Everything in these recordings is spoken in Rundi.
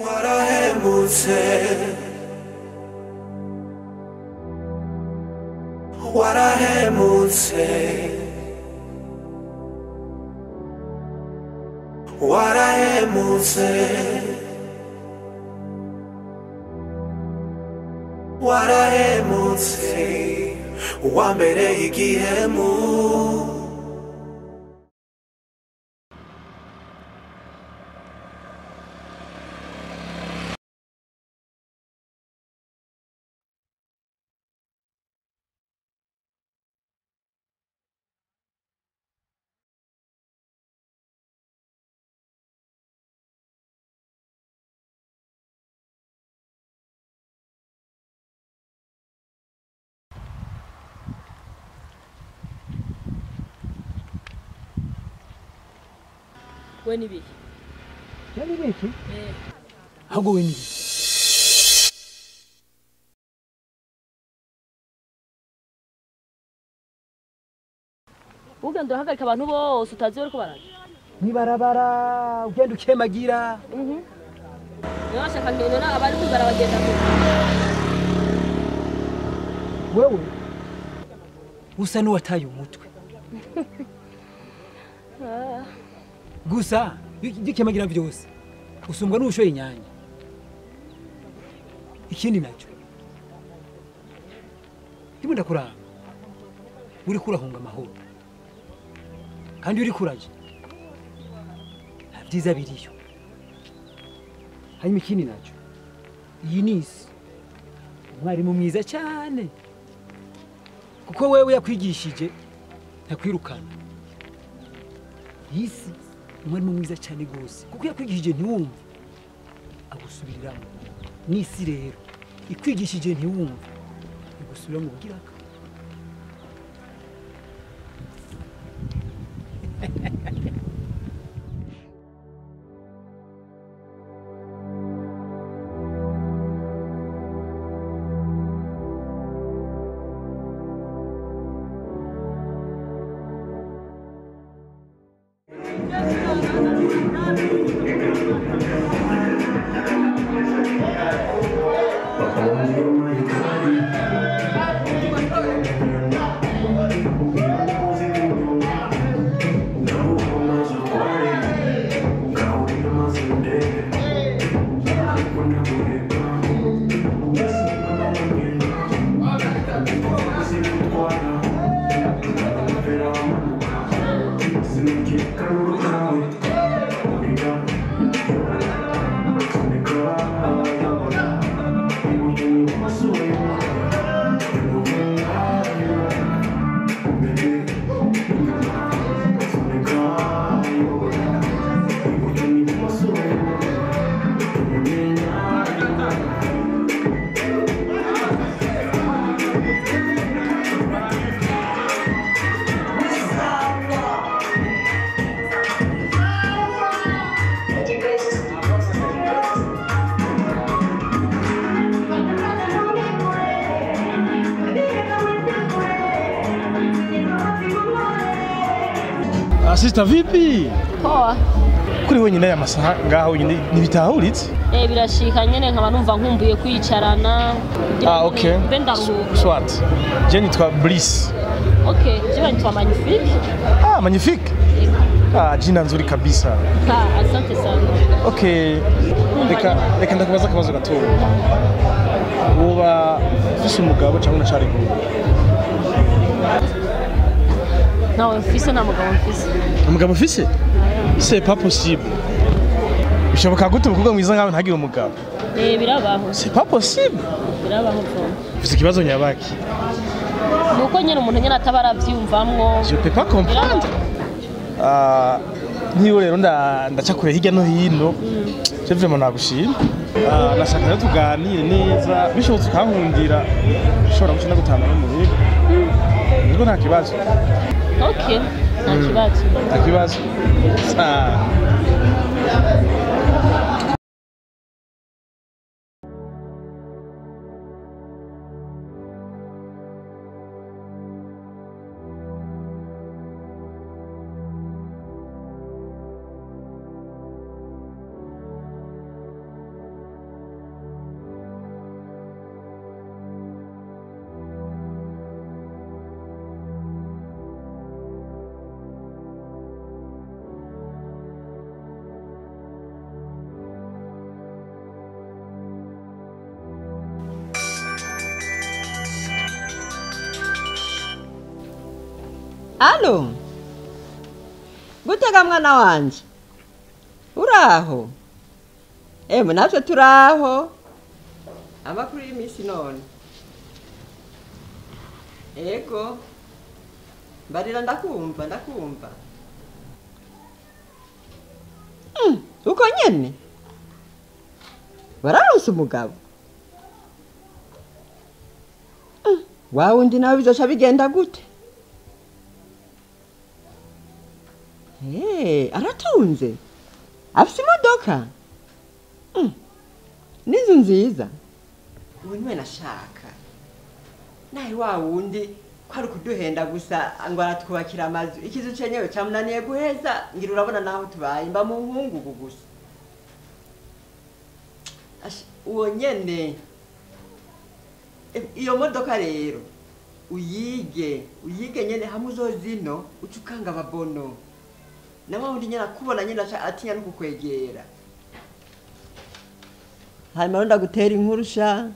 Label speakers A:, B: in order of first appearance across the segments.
A: Warahemutse, warahemutse, warahemutse, warahemutse, wambereye igihemu.
B: We nibiki?
C: Ya nibiki? Ahubwo we nibiki?
B: Ugenda urahagarika abantu bose utazi bariko baraja.
C: Mwibarabara ugenda ukemagira.
B: Niba bashaka ngendo abari kwibarabara bagenda.
C: Wewe usa n'uwataye umutwe. Gusa igikemagira byose usumbwa n'ushoye inyanya. Ikindi nacyo ndimo ndakuraba uri kurahunga amahoro kandi uri kuraje nta byiza biriyo. Hanyuma ikindi nacyo, iyi ni isi umwarimu mwiza cyane kuko wewe yakwigishije ntakwirukana. Iyi si umwarimu mwiza cyane gose kuko yakwigishije ntiwumve agusubiriramo. N'isi rero ikwigishije ntiwumve igusubiramo ubugiraka.
D: Sister vipi?
B: Poa.
D: Kuri wenyine ya masaha ngaho wenyine ntibitahuritse?
B: Birashika nyene nkaba numva nkumbuye kwicarana.
D: Ah okay.
B: Mbe ndaruhuka.
D: Swat. Je nitwa Bliss.
B: Okay, je nitwa Magnifique.
D: Ah, Magnifique. Ah, jina nzuri kabisa.
B: Ah, asante sana.
D: Okay. Reka ndakubaza akabazo gato. Woba ufise umugabo cyangwa unacari kumwe?
B: No, mfise nta mugabo mfise.
D: Umugabo ufise? C'est pas possible. Bishoboka gute umukobwa mwiza nkawe ntagire umugabo?
B: Birabaho.
D: C'est pas possible.
B: Birabaho vuba.
D: Ufise ikibazo nyabaki?
B: Nuko nyene umuntu nyene atabara vyumvamwo.
D: Je peux pas comprendre. Ah, niyo rero ndaca kure hirya no hino. Je vraiment nagushima. Nashaka rero tuganire neza, bishobotse ukankundira. Ushobora guca ndagutana no mu rugo. Niko nta kibazo.
B: Okay, nta kibazo.
D: Nta kibazo. Ah.
E: Alo. Gutega mwana wanje. Uraho. Emwe natwe turaho. Amakuru y'imisi none. Ego. Mbarira ndakumva ndakumva. Uko nyene? Wararonse umugabo. Wa wundi nawe bizoca bigenda gute? Aratunze. Afise imodoka. N'inzu nziza. Ubu niwe nashaka. Nawe wa wundi ko ari ukuduhenda gusa ngo aratwubakira amazu. Ikizu cenyewe camunaniye guheza ngira urabona naho tubaye mba mu nkungugu gusa. Uwo nyene iyo modoka rero uyige nyene hamwe uzozino uca ukanga ababono. Nawe wundi nyene akubona nyene atinya no kukwegera. Hanyuma rero ndagutera inkuru sha.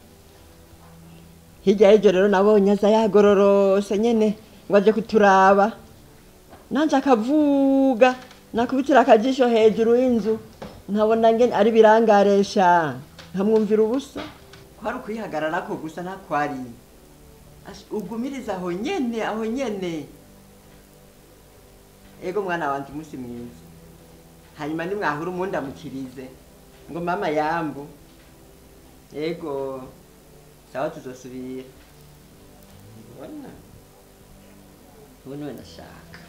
E: Hirya y'ejo rero nabonye aza yagororose nyene ngo aje kuturaba. Nanje akavuga nakubitira akajisho hejuru y'inzu nkabona ngene ari birangaresha nkamwumvira ubusa. Kwari ukwihagararako gusa ntakwari. Ugumiriza aho nyene aho nyene. Ego mwana wanje umunsi mwiza. Hanyuma nimwahura umundamukirize ngo mama yambu. Ego. Sawa tuzosubira. Ubona? Ubona nashaka.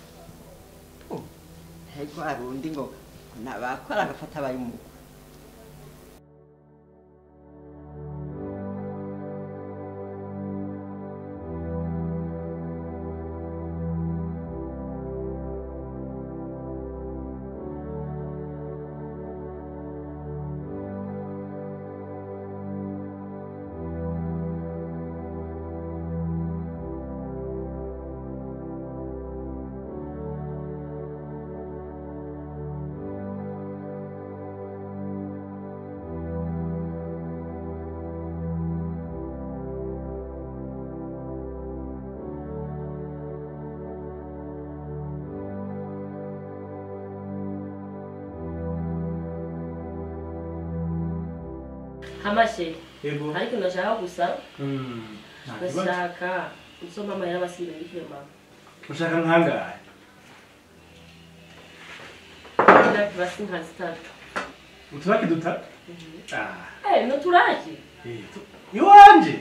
E: Ego arundi ngo nabakora agafata abaye umugwi.
B: Hamashe.
D: Yego.
B: Ariko ndashaka gusa. Ndashaka usoma amahera basimbe bikire mama.
D: Ushaka nkangahe?
B: Ndashaka basi nka zitatu.
D: Uturaki dutatu?
B: Nuturaki.
D: Iwanje?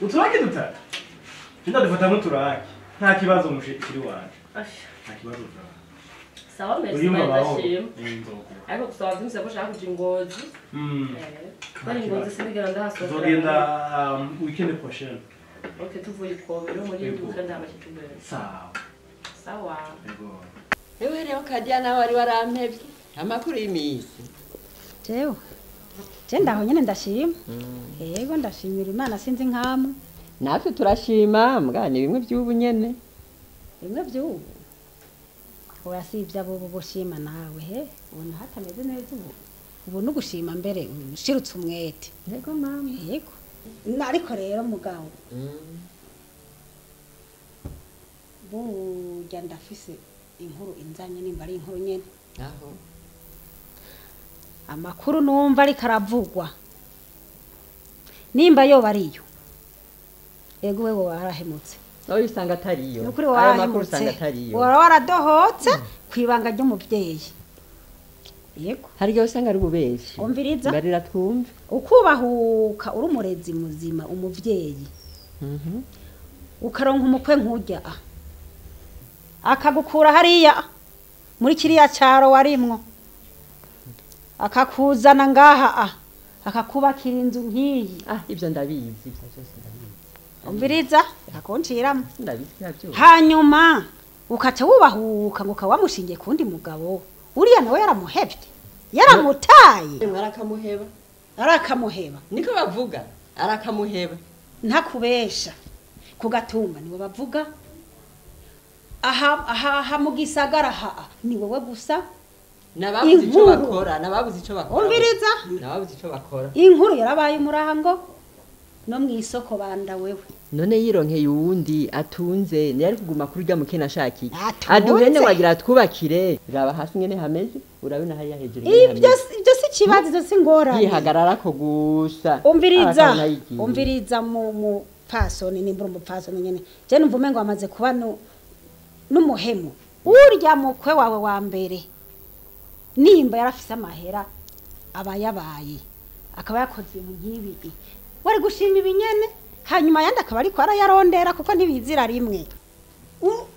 D: Uturaki dutatu? Ndadufata nk'uturaki. Nta kibazo mushikiri wanje. Nta kibazo bra.
B: Sawa merci ndashima. Ariko gusaba vyumvise ko ushaka kuja Ingozi. Bari Ingozi sinigera ndahasohokera.
D: Tuzogenda weekend prochaine.
B: Okay, tuvuye ikobero muri weekend hama kitubere.
D: Sawa.
B: Sawa.
D: Yego.
E: Ewe rero Kadia nawe wari warampevye. Amakuru y'imisi.
F: Jewe. Je ndaho nyene ndashima. Yego ndashimira Imana sinzi nkamwe.
E: Natwe turashima mbwa ni bimwe by'ubu nyene.
F: Bimwe by'ubu. Oya si iby'abubu bushima nawe he ubona hatameze neza ubu. Ubu nugushima mbere ushirutse umwete.
E: Yego mama.
F: Yego. Ariko rero mugabo. Burya ndafise inkuru inzanye nimba ari inkuru nyene.
E: Aho.
F: Amakuru numva ariko aravugwa. Nimba yo bariyo. Ego wewe warahemutse.
E: Nawe usanga atariyo.
F: Nukuri warahemutse. Wara waradohotse kwibanga ry'umuvyeyi. Yego.
E: Hari gihe usanga ari ububeshi.
F: Umviriza.
E: Barira twumve.
F: Ukubahuka uri umurezi muzima umuvyeyi. Ukaronka umukwe nkujya. Akagukura hariya muri kiriya cyaro warimwo. Akakuzana ngaha akakubakira inzu nkiyi.
E: Ibyo ndabizi, ibyo byose ndabizi.
F: Umviriza akakunciramo.
E: Ndabizi nabyo.
F: Hanyuma ukaca wubahuka ngo ukawamushingiye kundi mugabo. Uriya nawe yaramuhevye. Yaramutaye.
E: Arakamuheba.
F: Arakamuheba.
E: Niko bavuga. Arakamuheba.
F: Ntakubesha. Kugatumba niwe bavuga. Aha aha mu gisagara ha ni wowe gusa.
E: Nababuze ico bakora, nababuze ico bakora.
F: Umviriza.
E: Nababuze ico bakora.
F: Inkuru yarabaye umurango. No mwisoko banda wewe.
E: None yironkeye uwundi atunze ntiyari kuguma kuri urya mukene ashakiye. Aduhene wagira twubakire. Raba hasi ngene hameze, urabona hariya hejuru ngene
F: Ibyo
E: hameze.
F: Ibyo si ikibazo, ibyo si ingorane.
E: Yihagararako gusa.
F: Umviriza,
E: Akabona yigiye.
F: umviriza mu mupfasoni, nimbura umupfasoni nyene. Je numva umengo amaze kuba n'umuhemu. Urya mukwe wawe wa mbere nimba yarafise amahera aba yabaye akaba yakoze ibintu nk'ibi, wari gushima ibinyene, hanyuma yandi akaba ariko arayarondera kuko ntibizira rimwe.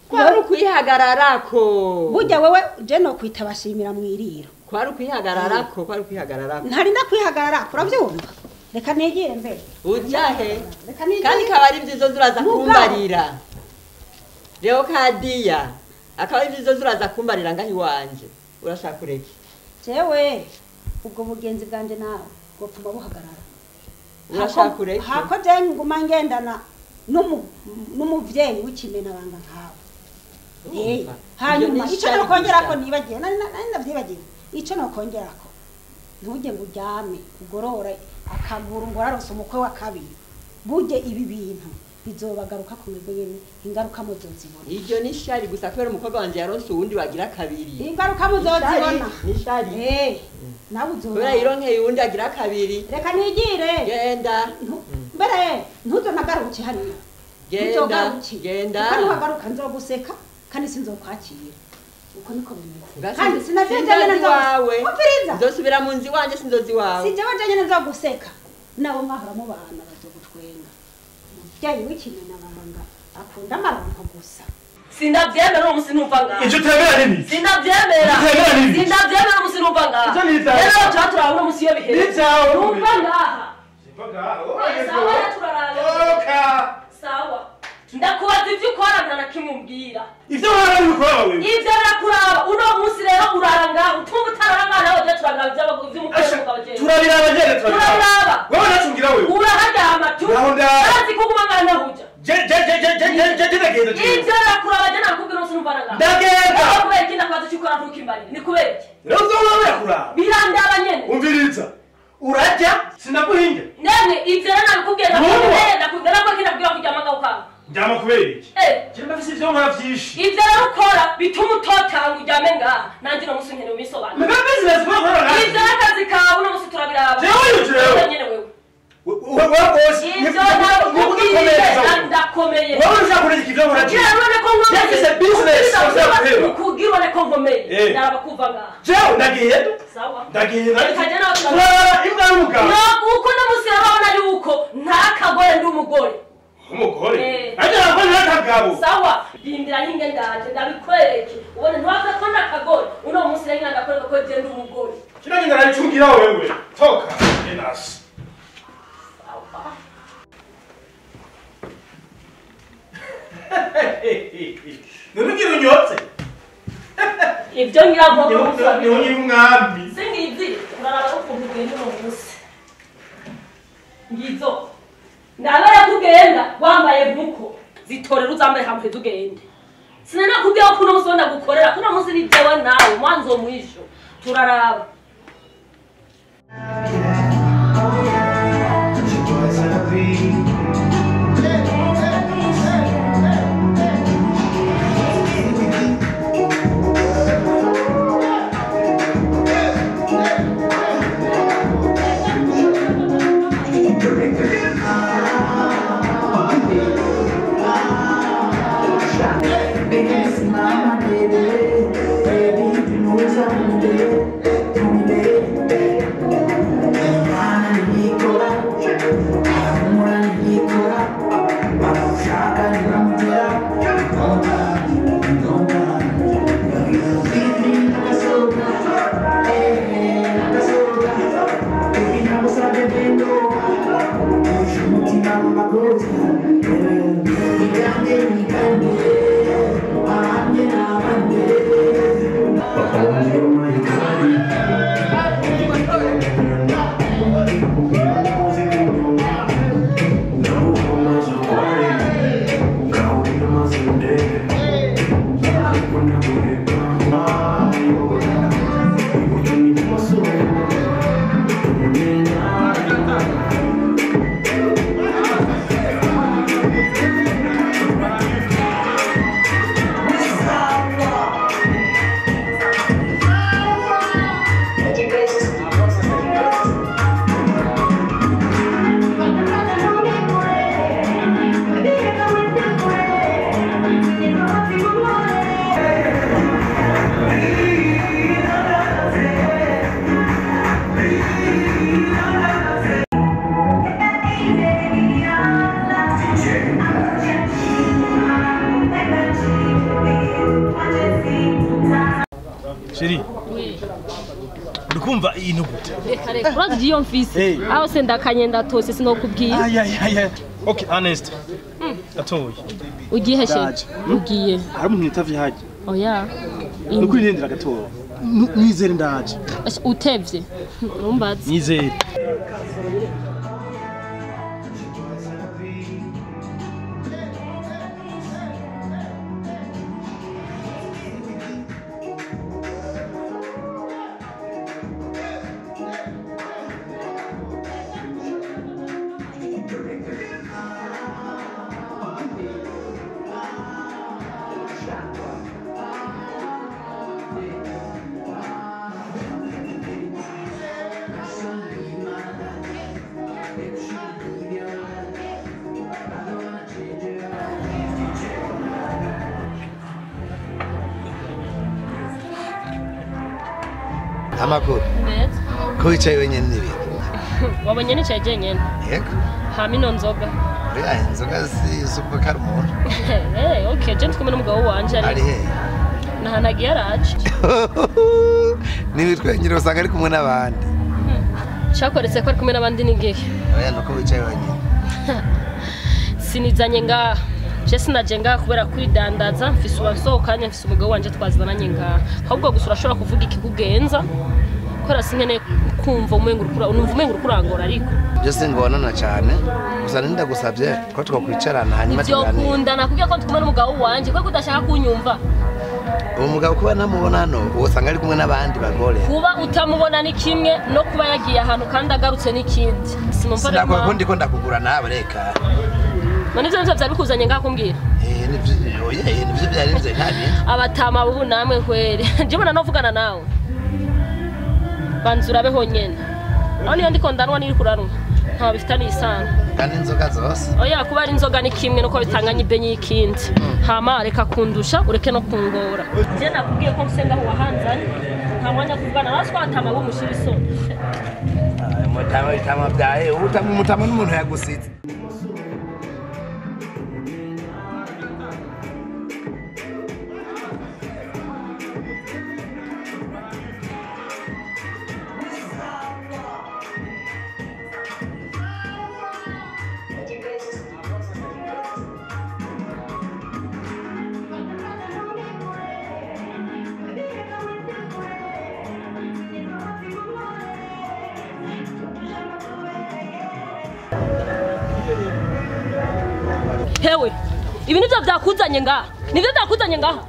E: Kwari ukwihagararako.
F: Burya wewe je no kwita bashimira mwiriro.
E: Kwari ukwihagararako, kwari ukwihagararako.
F: Ntarinda kwihagararako, uravyumva? Reka negere mbere.
E: Ujahe.
F: Reka nigire.
E: Kandi kabari vyizo zuraza
F: Mugabo.
E: kumbarira. Leo kadiya. Akaba ari vyizo zuraza kumbarira ngahi wanje. Urashaka ureke.
F: Jewe ubwo bugenzi bwanje nawe bwopfuma buhagarara.
E: Urashaka ureke.
F: Hako je nguma ngendana n'umuvyeyi w'ikimena banga nkawe.
E: Urumva?
F: Hanyuma
E: Ivyo ni
F: ico
E: ishari
F: nokongerako
E: gusa.
F: nibagiye, nari navyibagiye. Ico nokongerako ntujye ngo uryame ugorore akaguru ngo ararose umukwe wa kabiri. Burye ibi bintu bizobagaruka ku mwebwe nyene, ingaruka muzozibona.
E: Iryo ni ishari gusa kubera umukobwa wanje yaronse uwundi wagira kabiri.
F: Ingaruka muzozibona.
E: Ni ishari.
F: Nawe uzobona.
E: Kubera yironkeye uwundi agira kabiri.
F: Reka nigire.
E: Genda.
F: Mbere ntuzonagaruke hariya.
E: Genda.
F: Ntuzogaruke.
E: Genda.
F: Kuko niwagaruka nzoguseka kandi sinzokwakira. Uko niko bimeze.
E: Ngasi-
F: Kandi sinavyo
E: sinzozi
F: jenyene
E: iwawe.
F: Umviriza.
E: Nzosubira mu nzu iwanje sinzozi iwawe.
F: Si jewe jenyene nzoguseka. Nabo mwahora mubana bazogutwenga. Umuvyeyi w'ikimena banga akunda amaronko gusa.
B: Sindavyemera uno musi numva ngaha.
D: Ivyo utemera ni biki?
B: Sindavyemera.
D: Utemera ni biki?
B: Sindavyemera uno musi numva ngaha.
D: Ivyo ni ivyawe.
B: Rero tuba turaba uno musi iyo bihereye.
D: Ni ivyawe.
B: Numva ngaha.
D: Simva ngaha.
B: Sawa, turaraba.
D: Oka.
B: Sawa. Ndakubaza ivyo ukora nta na kimwe umbwira.
D: Ivyo nkora ntibikora wewe.
B: Ivyo birakuraba. Uno musi rero urara ngaha. Utumva utarara ngaha nawe ujya turabiraba ivy'umukobwa w'umugabo jewe.
D: Turabiraba nyene turabiraba.
B: Turabiraba.
D: Wewe nacungira wewe.
B: Uraharyama tu.
D: Naho ndara.
B: Urazi ko uguma ngaha ntahuja.
D: Je je je je je je je ndagenda je.
B: Ivyo birakuraba je nakubwira uno musi numva ngaha.
D: Ndagenda.
B: Rero kubera iki ndakubaza icyo ukora ntukimbarire? Ni kubera iki?
D: Rero uzoba birakuraba.
B: Birandaba nyene.
D: Umviriza. Urajya sinaguhinge.
B: Nemwe ivyo rero nabikubwiye
D: Ntumwa.
B: ndakubwira ko kinakubwira kuryama ngaho ukanga.
D: Ndyama kubera iki? Je ndafise ivyo nkora vyinshi.
B: Ivyo rero ukora bituma utotanga uryame ngaha. Nanje uno musi nkeneye ubisobanure.
D: Mbe business ukora nkora ngaha.
B: Ivyo rero akazi kawe uno musi turabiraba.
D: Jewe jewe.
B: Wewe nyene wewe.
D: Wewe rwose.
B: Ivyo nabikubwiye ndakomeye.
D: Wewe ushaka kureka ivyo nkora
B: Kugira ubone ko nkomeye.
D: Ndafise business ushaka guheba.
B: Kugira ubone ko nkomeye. Ndaraba kuva ngaha.
D: Jewe ndagiye.
B: Sawa.
D: Ndagiye.
B: Reka je nawe
D: Turaraba imbwa y'umugabo.
B: No, uko no musi urabona yuko nta kagore ndi umugore.
D: Umugore? Ariko ntabwo ndi akagabo.
B: Sawa, rindira ninge ndaje ndabikwereke. Ubone ntiwavuga ko ndi akagore. Uno munsi rero ndakwereka ko je ndi umugore.
D: Kino kintu naricungira wewe. Toka. Enasi. None ugira unyotse?
B: Ibyo ngira ngo
D: Niho nyiri umwami.
B: Singizi, uraraba ukuntu ugenda uno munsi. Ngizo. Ndabara kugenda wambaye nkuko zitorera uzambaye hamwe tugende. Sinanakubwiye ko uno munsi ndagukorera, kuno munsi ni jewe nawe mwanzo mwisho. Turaraba.
A: Baby,
D: ino gute?
B: Reka reka urazi iyo mfise aho se ndakanye ndatose sinokubwiye.
D: Ay ay ay. Okay, honest. Atoye.
B: Ugiye he? Ugiye.
D: Hari umuntu yitavye haje.
B: Oya.
D: Nukuri ndendera gatoya. Nizere ndaje.
B: Utevye. Numbaze.
D: Nizere.
G: Amakuru. Ko wicaye wenyine nibi?
B: Wabonye nicaye jenyine.
G: Yego.
B: Hama ino nzoga.
G: Oya inzoga si suko kari umuntu.
B: Eh, okay, je ndi kumwe n'umugabo wanje
G: ari. Ari he?
B: Nahanagiye araje.
G: Nibi twenyine usanga ari kumwe n'abandi.
B: Cyakoretse ko ari kumwe n'abandi ni ngihe.
G: Oya nuko wicaye wenyine.
B: Sinizanye ngaha. Je sinaje ngaha kubera kwidandaza, mfise uwasohokanye, mfise umugabo wanje twazananye ngaha. Ahubwo gusa urashobora kuvuga ikikugenza. Kora sinkeneye kumva umengo urukura, unumva umengo urukurangora ariko.
G: Je singobonana cyane. Gusa ndagusabye ko twokwicarana hanyuma tuganire.
B: Ivyo kunda nakubwiye ko ndi kumwe n'umugabo wanje, ko udashaka kunyumva.
G: Uwo mugabo kuba ntamubona hano, usanga ari kumwe n'abandi bagore.
B: Kuba utamubona ni kimwe no kuba yagiye ahantu kandi agarutse n'ikindi. Sinumva rero.
G: Sinakora ko ndiko ndakugura nawe reka.
B: None ivyo nivyo vyabikuzanye ngaha kumbwira?
G: Eh nivyo oye nivyo byari nivyo ntabi.
B: Abatama bubu namwe kwere. Je mbona novugana nawe. Banzura beho nyene. Aho niyo ndiko ndanwa niri kuranwa. Nta bifitanye isano.
G: Kandi inzoga zose.
B: Oya kuba ari inzoga ni kimwe nuko bitanganye ibenyi y'ikindi. Hama reka kundusha ureke no kungora. Je nakubwiye ko mfise ngaho wahanzanye. Nta mwanya kuvugana nawe twatama bumushira isoni.
G: Mutama bitama byaye utama mutama n'umuntu yagusize.
B: Hewe, ibi nivyo vyakuzanye ngaha. Nivyo vyakuzanye ngaha.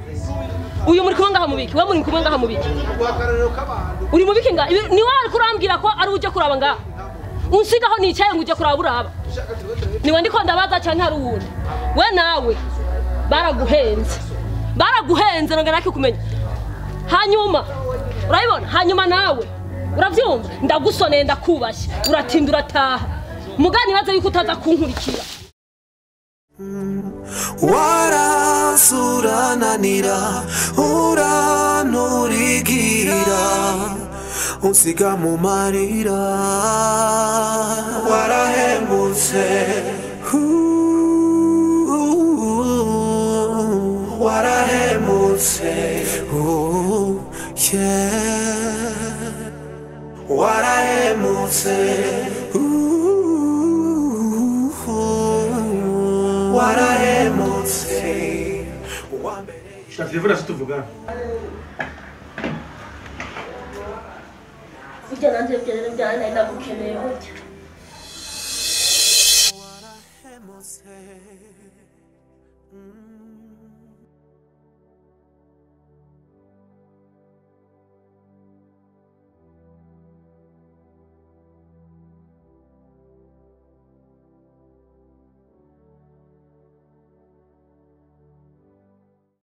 B: Uyu muri kumwe ngaha mubiki, we muri kumwe ngaha mubiki. Uri mubiki ngaha. Ni wewe ari kurambwira ko ari uje kuraba ngaha. Unsigaho nicaye ngo uje kuraba uraba. Niwe ndiko ndabaza canke hari uwundi. We nawe baraguhenze. Baraguhenze nonga nakikumenya. Hanyuma urabibona, hanyuma nawe uravyumva ndagusoneye ndakubashye, uratinda urataha. Mugani baze yuko utaza kunkurikira.
A: Warasurananira uranurigira unsiga mu marira warahemutse warahemutse warahemutse warahemutse.
D: Shaka telefone tuvugana.
B: Burya nanje byari byari ndagukeneye burya.